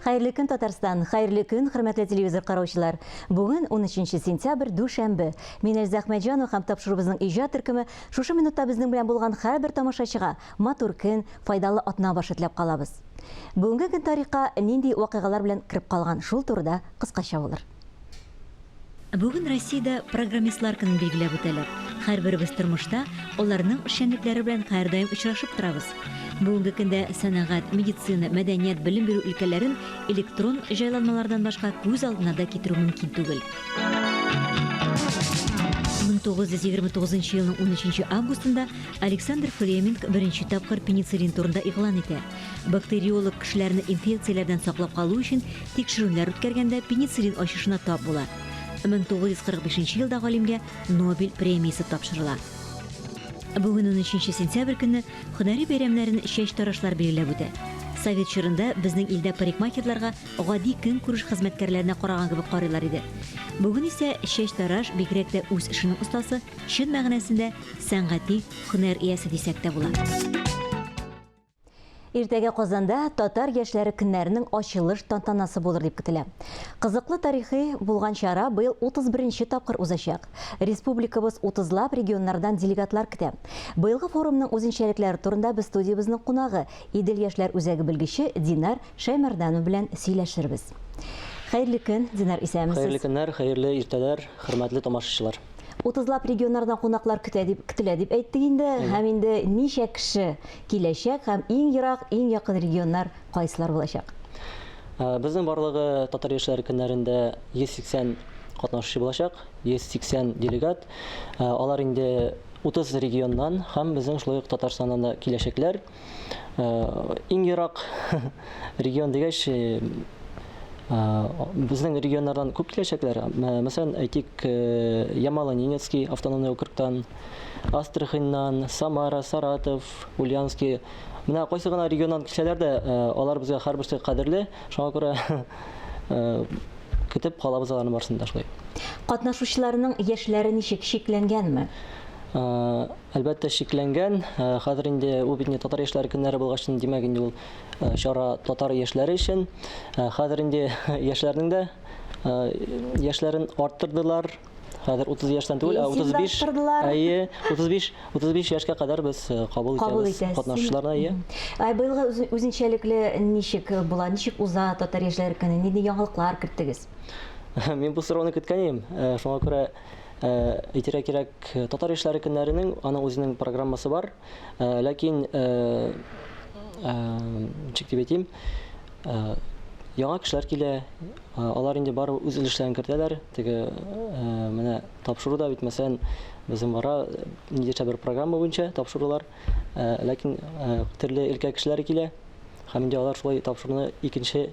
Хәерле көн, Татарстан! Хәерле көн, хөрмәтле телевизор караучылар! Бүген 13 сентябрь, дүшәмбе. Мин Эльза Әхмәтҗанова һәм тапшыруыбызның иҗат төркеме шушы минутта безнең белән булган һәрбер тамашачыга матур көн, файдалы атна башы теләп калабыз. Бүгенге көн тарихка нинди вакыйгалар белән кереп калган, шул турыда кыскача булыр. Бүген Россиядә программистлар көнен билгеләп үтәләр. Һәрберебез тормышта аларның эшчәнлекләре белән һәрдаим очрашып торабыз. Бүгенге көндә сәнәгать, медицина, мәдәният, белем бирү өлкәләрен электрон җайланмалардан башка күз алдына да китерү мөмкин түгел. 1929 елның 13 августында Александр Флеминг беренче тапкыр пенициллин турында игълан итә. Бактериолог кешеләрне инфекцияләрдән саклап калу өчен тикшерүләр үткәргәндә пенициллин ачышына тап була. 1945 елда галимгә Нобель премиясе тапшырыла. Бүген 13 сентябрь көнне һөнәри бәйрәмнәрен чәч тарашлар билгеләп үтә. Совет чорында безнең илдә парикмахерларга гади көнкүреш хезмәткәрләренә караган кебек карыйлар иде. Бүген исә чәч тараш, бигрәк тә үз эшенең остасы, чын мәгънәсендә сәнгати һөнәр иясе дисәк тә була. Иртәгә Казанда Татар яшьләре көннәренең ачылыш тантанасы булыр дип көтелә. Кызыклы тарихи булган чара быел 31 нче тапкыр узачак. Республикабыз утызлап регионнардан делегатлар көтә. Быелгы форумның үзенчәлекләре турында без студиябезнең кунагы, Идел яшьләр үзәге белгече Динар Шәймәрданов белән сөйләшербез. Хәерле көн, Динар, исәнмесез. Хәерле көннәр, хәерле иртәләр, хөрмәтле тамашачылар. Утызлап регионнардан кунаклар көтә дип, көтелә дип әйттек инде. Һәм инде ничә кеше киләчәк һәм иң ерак, иң якын регионнар кайсылар булачак? Безнең барлыгы Татар яшьләре көннәрендә 180 катнашучы булачак, 180 делегат. Алар инде 30 регионнан һәм безнең шулай ук Татарстаннан да киләчәкләр. Иң ерак регион дигәч, безнең регионнардан күп киләчәкләр. Мәсәлән, әйтик, Ямало-Ненецкий автономный округтан, Астраханьнан, Самара, Саратов, Ульяновский. Менә кайсы гына регионнан килсәләр дә, алар безгә һәрберсе кадерле. Шуңа күрә көтеп калабыз аларны барысын да шулай. Катнашучыларның яшьләре ничек, чикләнгәнме? Әлбәттә, чикләнгән. Хәзер инде ул бит инде татар яшьләре көннәре булгач, димәк инде ул чара татар яшьләре өчен. Хәзер инде яшьләрнең дә яшьләрен арттырдылар. Хәзер 30 яшьтән түгел, ә 35. Әйе, 35, 35 яшькә кадәр без кабул итәбез катнашучыларны, әйе. Ә быелгы үзенчәлекле ничек була, ничек уза татар яшьләре көне? Нинди яңалыклар керттегез? Мин бу сорауны көткән идем. Шуңа күрә Әйтергә кирәк, татар яшьләре көннәренең аның үзенең программасы бар. Ләкин ничек дип әйтим, яңа кешеләр килә, алар инде бары үз өлешләрен кертәләр. Теге менә тапшыру да бит, мәсәлән, безнең бара ниндидер бер программа буенча тапшырулар, ләкин төрле өлкә кешеләре килә һәм инде алар шулай тапшыруны икенче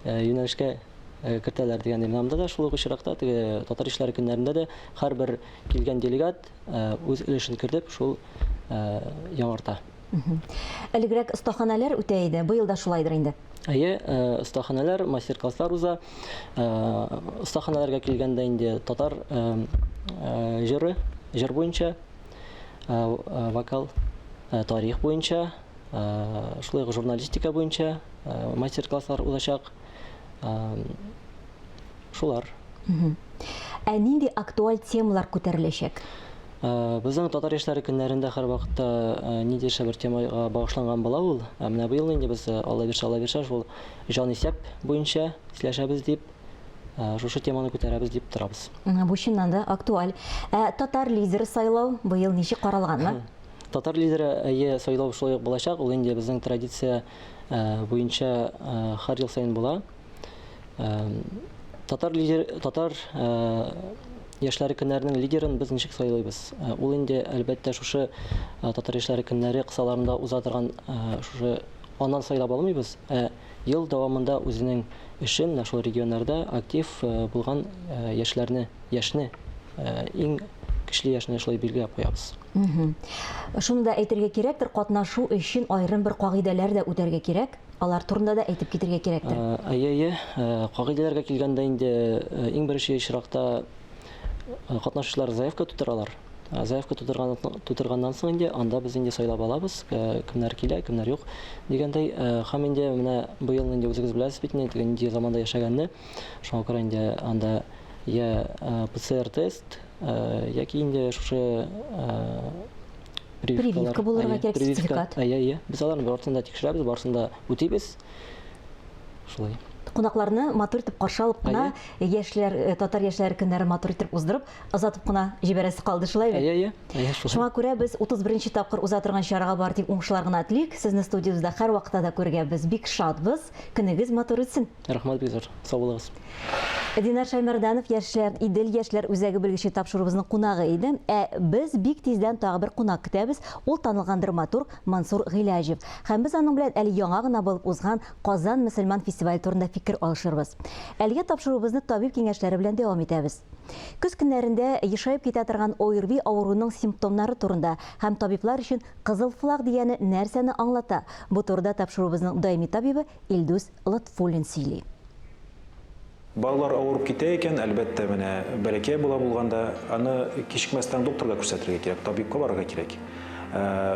юнәлешкә кертәләр дигәндәй. Менә монда да шул ук очракта теге татар яшьләре көннәрендә дә һәрбер килгән делегат үз өлешен кертеп, шул яңарта. Элегрәк остаханәләр үтә иде, быел да шулайдыр инде. Әйе, остаханәләр, мастер-класслар уза. Остаханәләргә килгәндә инде татар җыры, җыр буенча, вокал, тарих буенча, шулай ук журналистика буенча мастер-класслар узачак. Шулар. Ә нинди актуаль темалар күтәреләчәк? Безнең татар яшьләре көннәрендә һәрвакытта ниндидер бер темага багышланган була ул. Ә менә быел инде без Алла бирсә, Алла бирсә, шул җанисәп буенча сөйләшәбез дип, шушы теманы күтәрәбез дип торабыз. Бу чыннан да актуаль. Ә татар лидеры сайлау быел ничек каралганмы? Татар лидеры, әйе, сайлау шулай ук булачак. Ул инде безнең традиция буенча һәр ел саен була. Татар лидер, татар яшьләре көннәренең лидерын без ничек сайлыйбыз? Ул инде, әлбәттә, шушы татар яшьләре көннәре кысаларында уза торган шушы аннан сайлап алмыйбыз, ә ел дәвамында үзенең эшен менә шул регионнарда актив булган яшьләрне, яшьне, иң көчле яшьне шулай билгеләп куябыз. Шуны да әйтергә кирәктер, катнашу өчен аерым бер кагыйдәләр дә үтәргә кирәк. Алар турында да әйтеп китергә кирәктер. Әйе, әйе. Кагыйдәләргә килгәндә инде, иң беренче очракта катнашучылар заявка тутыралар. Заявка тутырган, тутырганнан соң инде анда без инде сайлап алабыз, кемнәр килә, кемнәр юк дигәндәй. Һәм инде менә быел инде үзегез беләсез бит инде теге нинди заманда яшәгәнне. Шуңа күрә инде анда я ПЦР-тест, яки инде шушы прививка булырга кирәк, сертификат. Әйе, әйе. Без аларны барысын да тикшерәбез, барысын да үтибез. Шулай. Кунакларны матур итеп каршы алып кына, яшьләр, татар яшьләре көннәрен матур итеп уздырып, озатып кына җибәрәсе калды, шулай бит? Әйе, әйе. Әйе, шулай. Шуңа күрә без 31 тапкыр уза торган чарага бары тик уңышлар гына телик. Сезне студиябездә һәрвакытта да күрергә без бик шатбыз. Көнегез матур үтсен. Рәхмәт бик зур. Сау булыгыз. Динар Шаймәрданов яшьләр Идел яшьләр үзәге белгече тапшыруыбызның кунагы иде. Ә без бик тиздән тагы бер кунак көтәбез. Ул танылган драматург Мансур Гыйләҗев. Һәм без аның белән әле яңа гына булып узган Казан мөселман фестивале турында фикер алышырбыз. Әлегә тапшыруыбызны табиб киңәшләре белән дәвам итәбез. Көз көннәрендә ешаеп китә торган ОРВИ авыруының симптомнары турында һәм табиблар өчен кызыл флаг дигәне нәрсәне аңлата? Бу турыда тапшыруыбызның даими табибы Илдус Лотфуллин сөйли. Балалар авырып китә икән, әлбәттә, менә бәләкәй бала булганда, аны кичекмәстән докторга күрсәтергә кирәк, табибка барырга кирәк.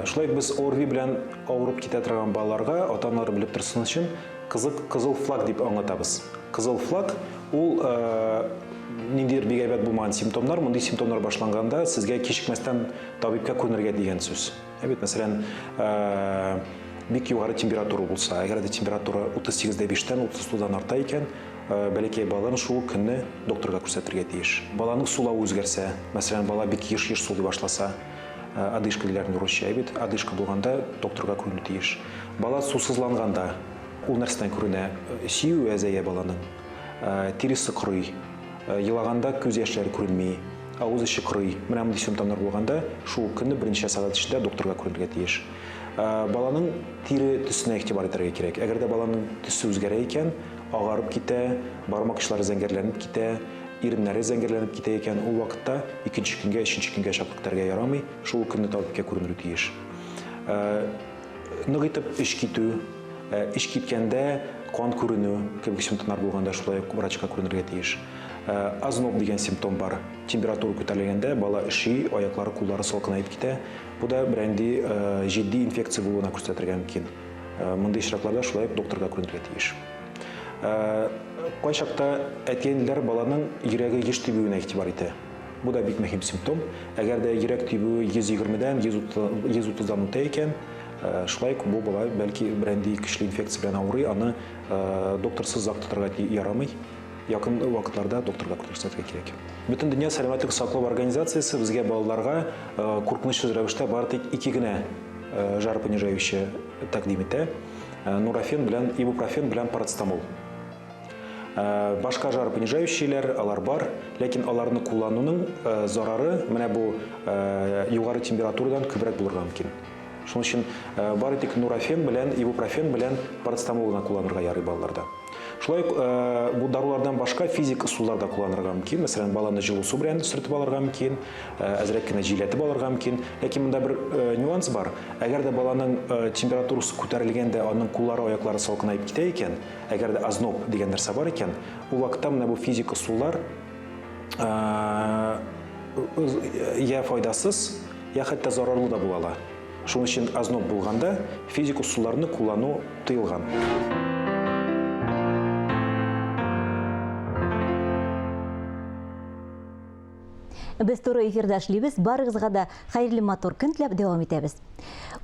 Шулай ук без ОРВИ белән авырып китә торган балаларга, ата-аналар белеп торсын өчен, кызык кызыл флаг дип аңлатабыз. Кызыл флаг ул ниндидер бик әйбәт булмаган симптомнар, мондый симптомнар башланганда сезгә кичекмәстән табибка күренергә дигән сүз. Ә бит, мәсәлән, бик югары температура булса, әгәр дә температура 38,5 тән 39-дан арта икән, бәләкәй баланы шул ук көнне докторга күрсәтергә тиеш. Баланың сулавы үзгәрсә, мәсәлән, бала бик еш-еш сулый башласа, одышка диләр инде русча, ә бит одышка булганда докторга күренү тиеш. Бала сусызланганда, ул нәрсәдән күренә? Сөюе әзәя баланың, тиресе корый, елаганда күз яшьләре күренми. Авыз эче корый. Менә мондый симптомнар булганда, шул ук көнне берничә сәгать эчендә докторга күренергә тиеш. Баланың тире төсенә игътибар итәргә кирәк. Әгәр дә баланың төсе үзгәрә икән, агарып китә, бармак очлары зәңгәрләнеп китә, иреннәре зәңгәрләнеп китә икән, ул вакытта икенче көнгә, өченче көнгә чаклы көтәргә ярамый, шул ук көнне табибкә күренергә тиеш. Нык итеп эч китү, эч киткәндә кан күренү кебек симптомнар булганда шулай ук врачка күренергә тиеш. Озноб дигән симптом бар. Температура күтәрелгәндә бала өши, аяклары, куллары салкынаеп китә. Бу да берәнди җитди инфекция булуына күрсәтергә мөмкин. Мондый очракларда шулай ук докторга күренергә тиеш. Кайчакта әти-әниләр баланың йөрәге еш тибүенә игътибар итә. Бу да бик мөһим симптом. Әгәр дә йөрәк тибүе 120-дән, 130-дан үтә икән, шулай ук бу бала бәлки берәнди көчле инфекция белән авырый, аны докторсыз озак тотарга ярамый. Якын вакытларда докторга күрсәтергә кирәк. Бөтендөнья сәламәтлек саклау организациясе безгә балаларга куркынычсыз рәвештә бары тик ике генә жаропонижающий тәкъдим итә. Нурофен белән ибупрофен белән парацетамол. Башка жаропонижающийләр алар бар, ләкин аларны куллануның зарары менә бу югары температурадан күбрәк булырга мөмкин. Шуның өчен бары тик нурофен белән ибупрофен белән парацетамол гына кулланырга ярый балаларда. Шулай ук бу дарулардан башка физик ысуллар да кулланырга мөмкин. Мәсәлән, баланы җылы су белән сөртеп алырга мөмкин, әзрәк кенә җилләтеп алырга мөмкин. Ләкин монда бер нюанс бар. Әгәр дә баланың температурасы күтәрелгәндә, аның куллары, аяклары салкынаеп китә икән, әгәр дә озноб дигән нәрсә бар икән, ул вакытта менә бу физик ысуллар я файдасыз, я хәтта зарарлы да була ала. Шуның өчен озноб булганда физик ысулларны куллану тыелган. Без туры эфирда эшлибез. Барыгызга да хәерле матур көн теләп дәвам итәбез.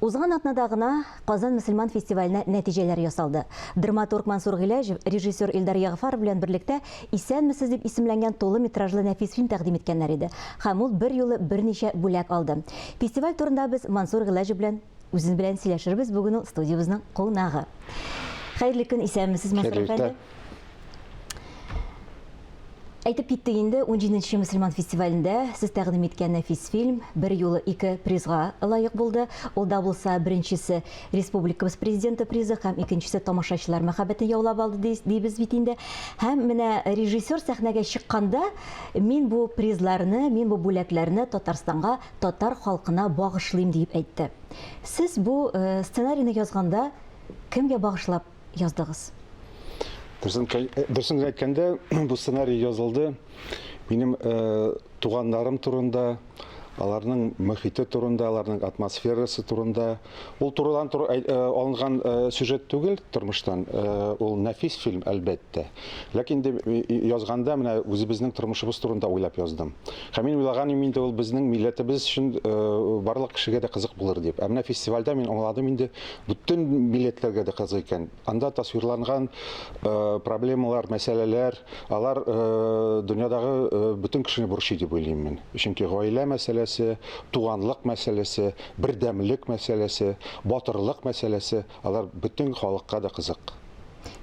Узган атнада гына Казан мөселман фестиваленә нәтиҗәләр ясалды. Драматург Мансур Гыйләҗев, режиссер Илдар Ягъфаров белән берлектә Исәнмесез дип исемләнгән тулы метражлы нәфис фильм тәкъдим иткәннәр иде. Һәм ул берьюлы берничә бүләк алды. Фестиваль турында без Мансур Гыйләҗев белән үзен белән сөйләшербез. Бүген ул студиябезнең кунагы. Хәерле көн, исәнмесез, Мансур әфәнде. Әйтеп киттек инде, 17 мөселман фестивалендә сез тәкъдим иткән нәфис фильм бер юлы ике призга лаек булды. Ул да булса беренчесе республикабыз президенты призы һәм икенчесе тамашачылар мәхәббәтен яулап алды дибез бит инде. Һәм менә режиссер сәхнәгә чыкканда мин бу призларны, мин бу бүләкләрне Татарстанга, татар халкына багышлыйм диеп әйтте. Сез бу э, сценарийны язганда кемгә багышлап яздыгыз? Дөресен э, әйткәндә, бу сценарий язылды минем э, туганнарым турында, Аларның мөхите турында, аларның атмосферасы турында. Ул турыдан-туры алынган сюжет түгел тормыштан. Ул нәфис фильм, әлбәттә. Ләкин инде язганда менә үзебезнең тормышыбыз турында уйлап яздым. Һәм мин уйлаган идем инде ул безнең милләтебез өчен барлык кешегә дә кызык булыр дип. Ә менә фестивальдә мин аңладым инде, бөтен милләтләргә дә кызык икән. Анда тасвирланган проблемалар, мәсьәләләр, алар дөньядагы бөтен кешене борчый дип уйлыйм мин. Чөнки гаилә мәсьәләсе, туганлык мәсьәләсе, бердәмлек мәсьәләсе, батырлык мәсьәләсе, алар бөтен халыкка да кызык.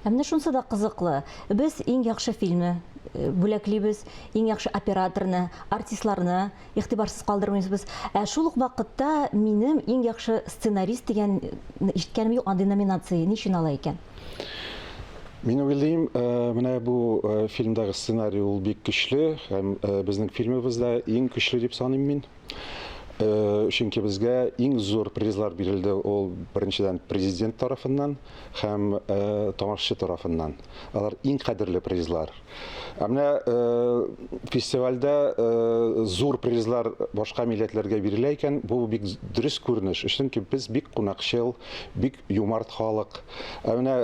Ә менә шунысы да кызыклы, без иң яхшы фильмны бүләклибез, иң яхшы операторны, артистларны игътибарсыз калдырмыйбыз. Ә шул ук вакытта минем иң яхшы сценарист дигән ишеткәнем юк, андый номинация ни өчен алай икән? Мин уйлыйм, менә бу фильмдагы сценарий ул бик көчле һәм безнең фильмыбыз да иң көчле дип саныйм мин. Чөнки безгә иң зур призлар бирелде ул беренчедән президент тарафыннан һәм тамашачы тарафыннан. Алар иң кадерле призлар. Ә менә фестивальдә зур призлар башка милләтләргә бирелә икән, бу бик дөрес күренеш. Чөнки без бик кунакчыл, бик юмарт халык. Ә менә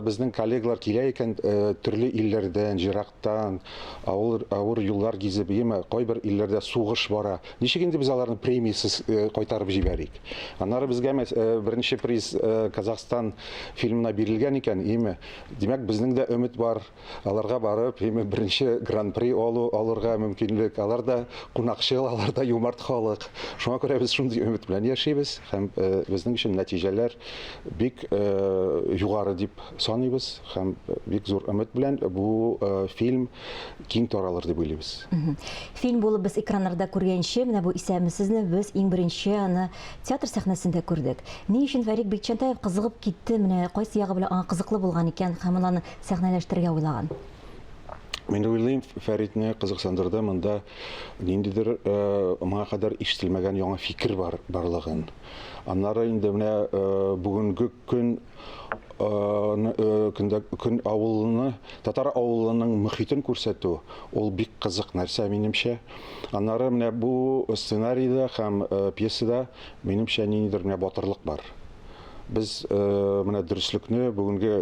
безнең коллегалар килә икән төрле илләрдән, җырактан, авыр, авыр юллар гизеп, яме кайбер илләрдә сугыш бара. Ничек инде без аларны премиясез кайтарып җибәрик? Аннары безгә беренче приз Казахстан фильмына бирелгән икән, яме. Димәк, безнең дә өмет бар. Аларга барып, име беренче гран-при алу алырга мөмкинлек. Алар да кунакчыл, алар да юмарт халык. Шуңа күрә без шундый өмет белән яшибез һәм э, безнең өчен нәтиҗәләр бик э, югары дип саныйбыз һәм бик зур өмет белән бу э, фильм киң таралыр дип уйлыйбыз. Фильм булып без экраннарда күргәнче, менә бу Исәнмесезне без иң беренче аны театр сәхнәсендә күрдек. Ни өчен Фәрит Бикчәнтаев кызыгып китте, менә кайсы ягы белән аңа кызыклы булган икән һәм ул аны сәхнәләштерергә уйлаган? Мин уйлыйм, Фәритне кызыксындырды монда ниндидер э, моңа кадәр ишетелмәгән яңа фикер бар барлыгын. Аннары инде менә э, бүгенге көн э, көндә көн авылны, татар авылының мөхитен күрсәтү ул бик кызык нәрсә минемчә. Аннары менә бу сценарийда һәм пьесада минемчә ниндидер менә батырлык бар. Без менә дөреслекне, бүгенге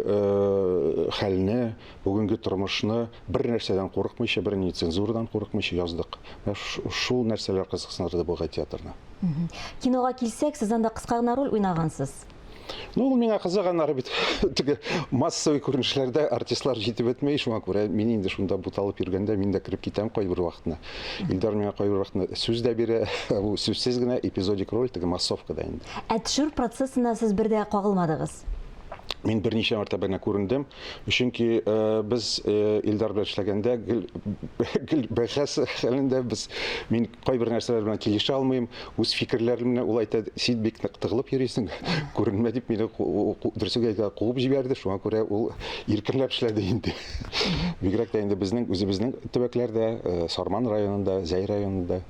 хәлне, бүгенге тормышны бер нәрсәдән курыкмыйча, бер ни цензурадан курыкмыйча яздык. Менә шул нәрсәләр кызыксындырды бугай театрны. Кинога килсәк, сез анда кыска гына роль уйнагансыз. Ну, ул миңа кызык, аннары бит теге массовый күренешләрдә артистлар җитеп бетми, шуңа күрә мин инде шунда буталып йөргәндә мин дә кереп китәм кайбер вакытны. Илдар миңа кайбер вакытны сүз дә бирә, бу сүзсез генә эпизодик роль, теге массовкада инде. Ә төшерү процессына сез бер дә кагылмадыгыз? Мин берничә мәртәбә генә күрендем, чөнки э, без э, Илдар белән эшләгәндә гел гел бәхәс хәлендә без мин кайбер нәрсәләр белән килешә алмыйм, үз фикерләремне ул әйтә, син бик нык тыгылып йөрисең, күренмә дип мине дөресен әйтә, куып җибәрде, шуңа күрә ул иркенләп эшләде инде. Бигрәк тә инде безнең үзебезнең төбәкләрдә, э, Сарман районында, Зәй районында.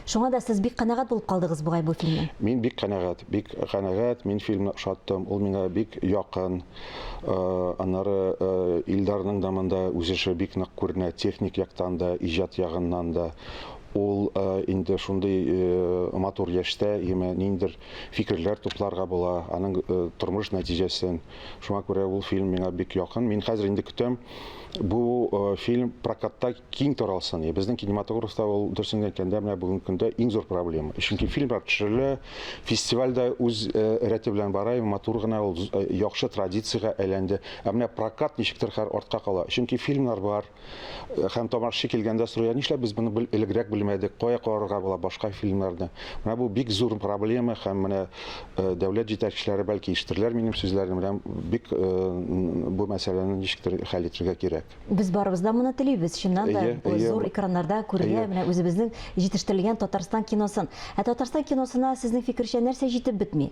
Шуңа да сез бик канәгать булып калдыгыз бугай бу фильмнан. Мин бик канәгать, бик канәгать. Мин фильмны ошаттым. Ул миңа бик якын. Э, аннары э, Илдарның да монда үсеше бик нык күренә, техник яктан да, иҗат ягыннан да. Ул э, инде шундый матур яшьтә, яме ниндидер фикерләр тупларга була, аның тормыш нәтиҗәсен. Шуңа күрә ул фильм миңа бик якын. Мин хәзер инде көтәм, бу фильм прокатта киң таралсын. Безнең кинематографта ул, дөресен әйткәндә, менә бүгенге көндә иң зур проблема. Чөнки фильмнар төшерелә, фестиваль дә үз э, рәте белән бара, матур гына ул э, яхшы традициягә әйләнде. Ә менә прокат ничектер хәр артка кала. Чөнки фильмнар бар. Э, һәм тамашачы килгәндә сорый, нишләп без моны элегрәк белмәдек, кая карарга була башка фильмнарны. Менә бу бик зур проблема һәм менә дәүләт җитәкчеләре бәлки ишетерләр минем сүзләрне, менә бик бу мәсьәләне ничектер хәл итәргә кирәк. Без барыбыз да моны телибез, чыннан да, бу зур экраннарда күрергә менә үзебезнең җитештерелгән Татарстан киносын. Ә Татарстан киносына сезнең фикерчә нәрсә җитеп бетми?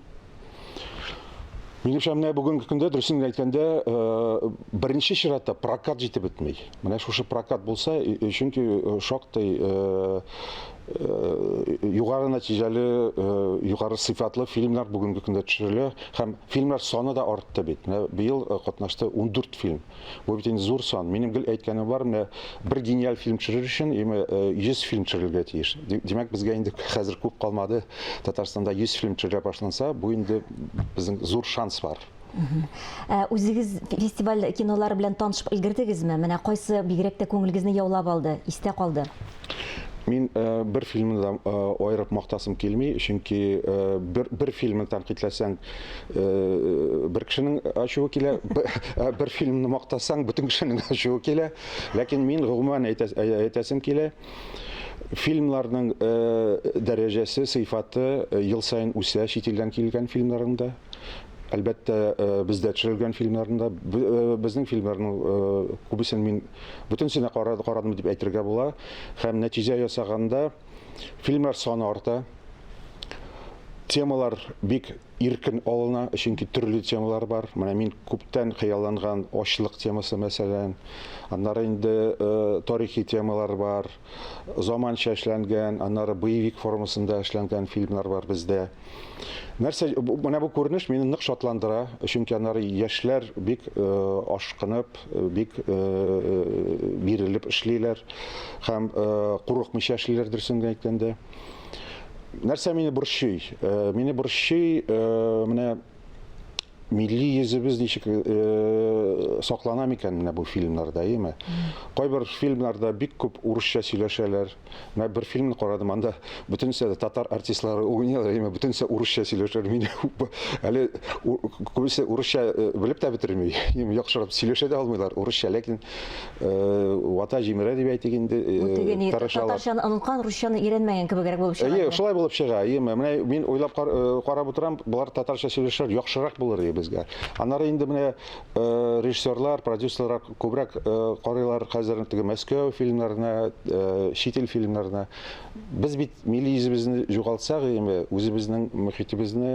Минемчә, менә бүгенге көндә, дөресен генә әйткәндә, э, беренче чиратта прокат җитеп бетми. Менә шушы прокат булса, чөнки шактый Югары нәтиҗәле, югары сыйфатлы фильмнар бүгенге көндә төшерелә һәм фильмнар саны да артты бит. Менә быел катнашты 14 фильм. Бу бит инде зур сан. Минем гел әйткәнем бар, менә бер гениаль фильм төшерер өчен, име 100 фильм төшерелергә тиеш. Димәк, безгә инде хәзер күп калмады. Татарстанда 100 фильм төшерелә башланса, бу инде безнең зур шанс бар. Ә үзегез фестиваль кинолары белән танышып өлгердегезме? Менә кайсы бигрәк тә күңелегезне яулап алды, истә калды? Мин э, бер фильмны да э, аерып мактасым килми, чөнки э, бер, бер фильмны тәнкыйтьләсәң, бер кешенең ачуы килә, бер фильмны мактасаң, бөтен кешенең ачуы килә. Ләкин мин гомумән әйтәсем килә, фильмнарның дәрәҗәсе, сыйфаты ел саен үсә чит илдән килгән фильмнарның да. Әлбәттә, э, бездә төшерелгән фильмнарны да, э, безнең фильмнарның э, күбесен мин бөтенесенә карадым дип әйтергә була. Һәм нәтиҗә ясаганда фильмнар саны арта. Темалар бик иркен алына, чөнки төрле темалар бар. Менә мин күптән хыялланган ачлык темасы, мәсәлән. Аннары инде тарихи темалар бар, заманча эшләнгән, аннары боевик формасында эшләнгән фильмнар бар бездә. Нәрсә, менә бу күренеш мине нык шатландыра, чөнки аннары яшьләр бик э, ашкынып, э, бик э, бирелеп эшлиләр һәм курыкмыйча эшлиләр, дөресен генә әйткәндә. Нәрсә мине борчый? Мине борчый менә милли йөзебез ничек э, саклана микән менә бу фильмнарда, әйеме? Кайбер фильмнарда бик күп урысча сөйләшәләр. Менә бер фильмны карадым, анда бөтенесе дә татар артистлары уйныйлар, әйеме? Бөтенесе урысча сөйләшәләр. Мин әле күбесе урысча э, белеп тә бетерми. Яхшырак сөйләшә дә алмыйлар урысча, ләкин э, вата җимерә дип әйтик инде, э, тырышалар. Татарчаны оныткан, русчаны өйрәнмәгән кебегрәк булып чыга. Әйе, шулай булып чыга. Әйеме? Менә мин уйлап карап утырам, болар татарча сөйләшәләр, яхшырак булыр иде безгә. Аннары инде менә режиссерлар, продюсерлар күбрәк карыйлар хәзер теге Мәскәү фильмнарына, чит ил фильмнарына. Без бит милли йөзебезне югалтсак, әйеме, үзебезнең мөхитебезне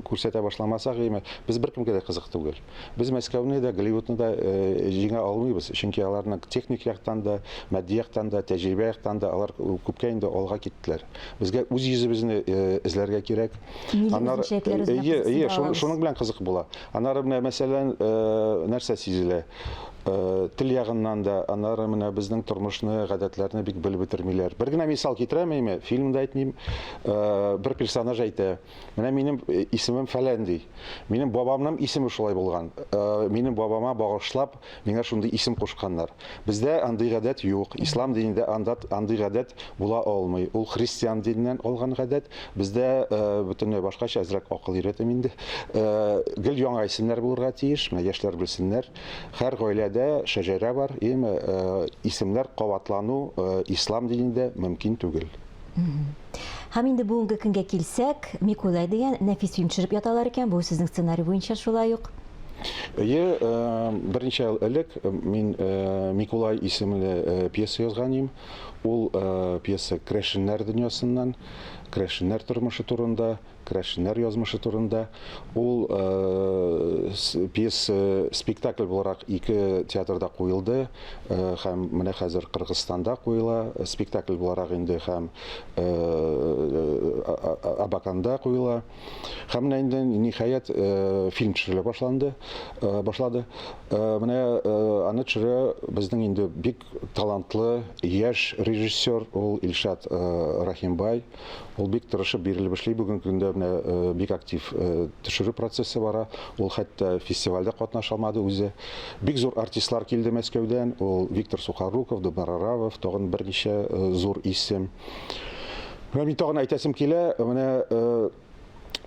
күрсәтә башламасак, әйеме, без беркемгә дә кызык түгел. Без Мәскәүне дә, Голливудны да э, җиңә алмыйбыз, чөнки аларның техник яктан да, матди яктан да, тәҗрибә яктан да алар күпкә инде алга киттеләр. Безгә үз йөзебезне э, эзләргә кирәк. Аннары әйе, әйе, шуның белән кызык була. Аннары менә мәсәлән, э, нәрсә сизелә? Тел ягыннан да, аннары менә безнең тормышны, гадәтләрне бик белеп бетермиләр. Бер генә мисал китерәм, әйме, фильмда әйтмим. Бер персонаж әйтә, Менә минем э, исемем фәлән ди. Минем бабамның исеме шулай булган. Э, минем бабама багышлап, миңа шундый исем кушканнар. Бездә андый гадәт юк. Ислам динендә анда андый гадәт була алмый. Ул христиан диненнән алган гадәт. Бездә э, бөтенләй башкача, әзрәк акыл өйрәтәм инде. Гел яңа исемнәр булырга тиеш. Менә яшьләр белсеннәр. Һәр гаиләдә шәҗәрә бар, яме исемнәр кабатлану ислам динендә мөмкин түгел. Һәм инде бүгенге көнгә килсәк, Микулай дигән нәфис фильм төшереп яталар икән. Бу сезнең сценарий буенча шулай ук. Әйе, э, берничә ел элек э, мин э, Микулай исемле пьеса язган идем. Ул пьеса керәшеннәр дөньясыннан, керәшеннәр тормышы турында. Керәшеннәр язмышы турында. Ул пьеса спектакль буларак ике театрда куелды һәм менә хәзер Кыргызстанда куела спектакль буларак инде һәм Абаканда куела. Һәм менә инде ниһаять фильм төшерелә башланды, башлады. Менә аны төшерә безнең инде бик талантлы яшь режиссер ул Илшат Рахимбай. Ул бик тырышып, бирелеп эшли. Бүгенге көндә менә э, бик актив э, төшерү процессы бара. Ул хәтта фестивальдә катнаша алмады үзе. Бик зур артистлар килде Мәскәүдән. Ул Виктор Сухоруков, Дубнар Аравов, тагын берничә э, зур исем. Менә мин тагын әйтәсем килә, менә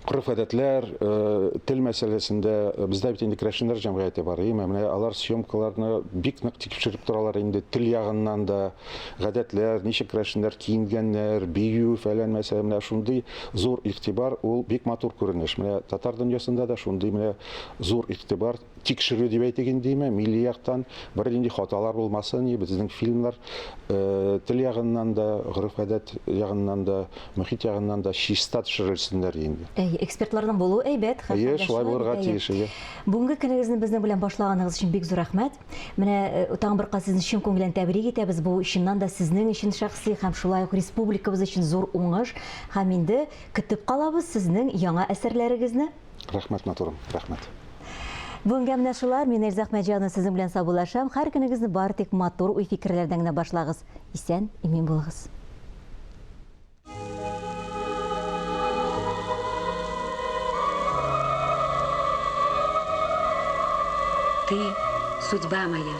гореф-гадәтләр, э, тел мәсьәләсендә э, бездә бит инде керәшеннәр җәмгыяте бар, әйеме? Менә алар съемкаларны бик нык тикшереп торалар инде тел ягыннан да, гадәтләр, ничек керәшеннәр киенгәннәр, бию фәлән мәсәлән, менә шундый зур игътибар, ул бик матур күренеш. Менә татар дөньясында да шундый менә зур игътибар. тикшерү дип әйтик инде, милли яктан бернинди хаталар булмасын, безнең фильмнар тел ягыннан да, гореф-гадәт ягыннан да, мохит ягыннан да чиста төшерелсеннәр инде. Әйе, экспертларның булуы әйбәт. Әйе, шулай булырга тиеш, әйе. Бүгенге көнегезне безнең белән башлаганыгыз өчен бик зур рәхмәт. Менә тагын бер кат сезне чын күңелдән тәбрик итәбез. Бу чыннан да сезнең өчен шәхси һәм шулай ук республикабыз өчен зур уңыш. Һәм инде көтеп калабыз сезнең яңа әсәрләрегезне. Рәхмәт, матурым, рәхмәт. Бүгенгә менә шулар. Мин Эльза Әхмәтҗанова сезнең белән саубуллашам. Һәр көнегезне бары тик матур уй-фикерләрдән генә башлагыз. Исән, имин булыгыз. Ты, судьба моя.